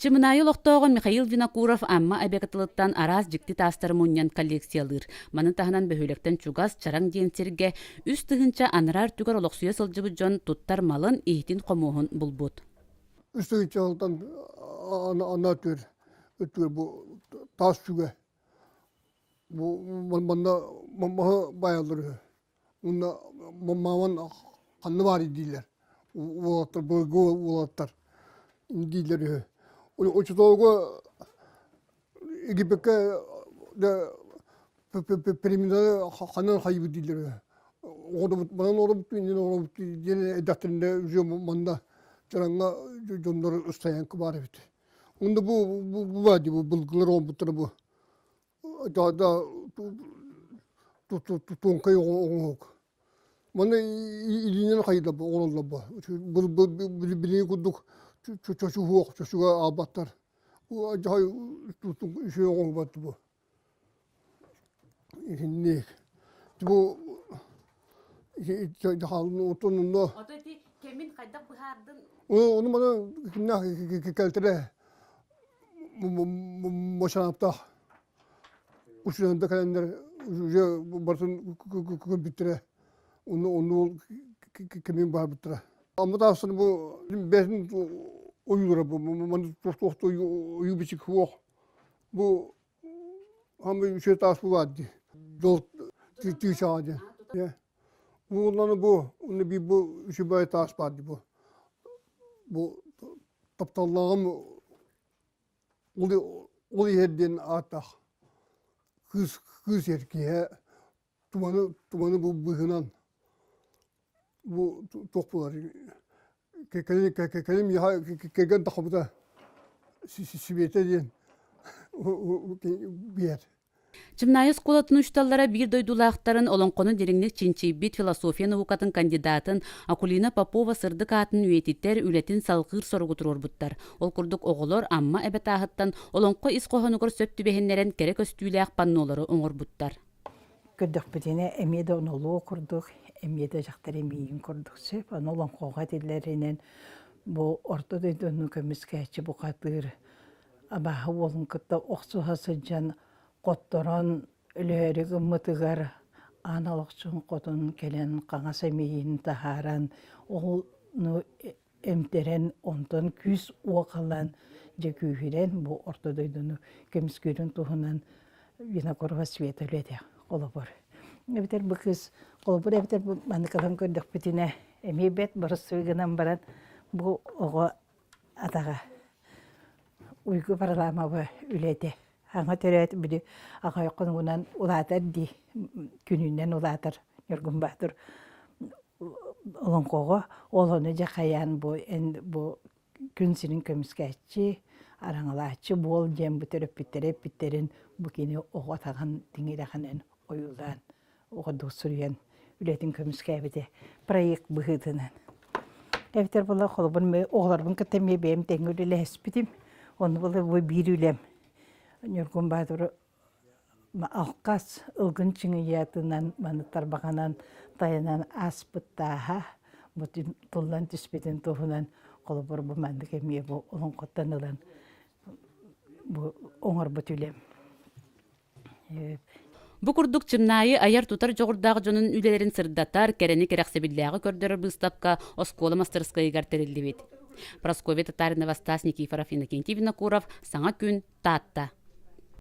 Чымынаайы олохтооҕо Михаил Винокуров Амма эбэ-кытылыттан араас дьикти таастары мунньан коллекциялыыр. Маны таһынан бөһүөлэктэн чугас Чараҥ диэн сиргэ 3000 анараа өртүгэр олохсуйа сылдьыбыт дьон туттар малын, иһитин-хомуоһун булбут. 3000 сылтан анаа өттүгэр өттүгэр бу таас сүгэ бу манна маһы баайаллар үһү. Уонна мааман ханна баарый дииллэр. Уолаттар былыргы уолаттар дииллэр үһү. Оччотооҕуга Египеккэ пирамиданы ханан хайыбыт дииллэр үһү. Оҕодобут манан олоробут иннин олоробут диэн эдэхтэринэ уже манна Чараҥҥа дьоннор стоянка баар эбит. Онно бу бу баа дии бу былыргылар оҥорбуттара бу да туҥкай оҥоһук. Манна илиинэн хайыылар оҥороллор бу. Билиҥҥи курдук чочуһуох, чочуга аалбаттар. Үчүгэй оҥоһубат бу. Итинник. Бу отон онно Ото ити кэмин хайдах быһаардын? Ону маны кимнээх кэлтэрэ мочанаптаах Учуонда кэлэннэр уже барытын көрбүттэрэ. Онно онно кимин баарбыттара. Амма таастан бу бэһин ойуулара бу маны туох ойуу бичик суох. Бу хамы үчүгэй таас бу баар дии. Дьол тыычаҕа диэн. Уолланы бу уонна биир бу үчүгэй таас баар дии бу. Бу тапталлааҕым Ол иһэр диэн ааттаах кыыс кыыс эр киһи туманы туманы бу быыһынан бу туох буолар кэлин миэхэ кэргэн тахсыбыта Сибиэтэ диэн биэр. Чымнаайы оскуолатын учууталлара биир дойдулаахтарын олоҥхону дириҥник чинчийбит философия наукатын кандидатын Акулина Попова сырдык аатын үйэтитэр үлэтин салҕыыр соругу туруорбуттар. Ол курдук оҕолор Амма эбэ тааһыттан олоҥхо ис хоһоонугар сөп түбэһиннэрэн кэрэ көстүүлээх паннолары оҥорбуттар. Көрдөхпүтүнэ эмиэ да онолуо курдук, эмиэ да дьахтар эмиийин курдук сөп. Аны олоҥхоҕо этиллэринэн бу орто дойдуну көмүскээччи бухатыыр абааһы уолун кытта охсуһа сылдьан хотторон өлөөрү гыммытыгар аан олохчун хотун кэлэн хаҥас эмиийин таһааран ону эмтэрэн онтон күүс уох ылан дьэ күүһүрэн бу орто дойдуну көмүскүүрүн туһунан Винокурова Света үлэтэ холобур. Эбэтэр бу кыыс холобур эбэтэр бу маннык ылан көрдөхпүтүнэ эмиэ бэрт боростуой гынан баран бу оҕо атаҕа Уйгу Варламова үлэтэ Аҥа төрөөт били аҕай хонугунан улаатар дии күнүнэн улаатар Ньургун Баатыр олоҥхоҕо ол ону дьэ хайаан бу эн бу күн сирин көмүскээччи араҥалааччы буол диэн бу төрөппүттэрэ эппиттэрин бу кини оҕо атаҕын тиҥилэҕинэн ойуулаан оҕо суруйан үлэтин көмүскээбитэ проект быһыытынан. Эбэтэр була холобур оҕолорбун кытта эмиэ бэйэм тэҥҥэ үлэлэһиспитим. Онно була бу биир үлэм Ньургун Баатыр алкас ылгын чыҥыйатынан маны тарбаҕынан тайанан ааспыттааһа бу туллан түспүтүн туһунан холобур бу маннык эмиэ бу олоҥхоттон ылан бу оҥорбут үлэм. Бу курдук Чымнаайы айар-тутар дьоҕурдаах дьонун үлэлэрин сырдатар, кэрэни кэрэхсэбиллээҕи көрдөрөр быыстапка оскуола мастарыскыайыгар тэриллибит. Прасковья Татаринова, Стас Никифоров, Иннокентий Винокуров, Саҥа күн, Таатта.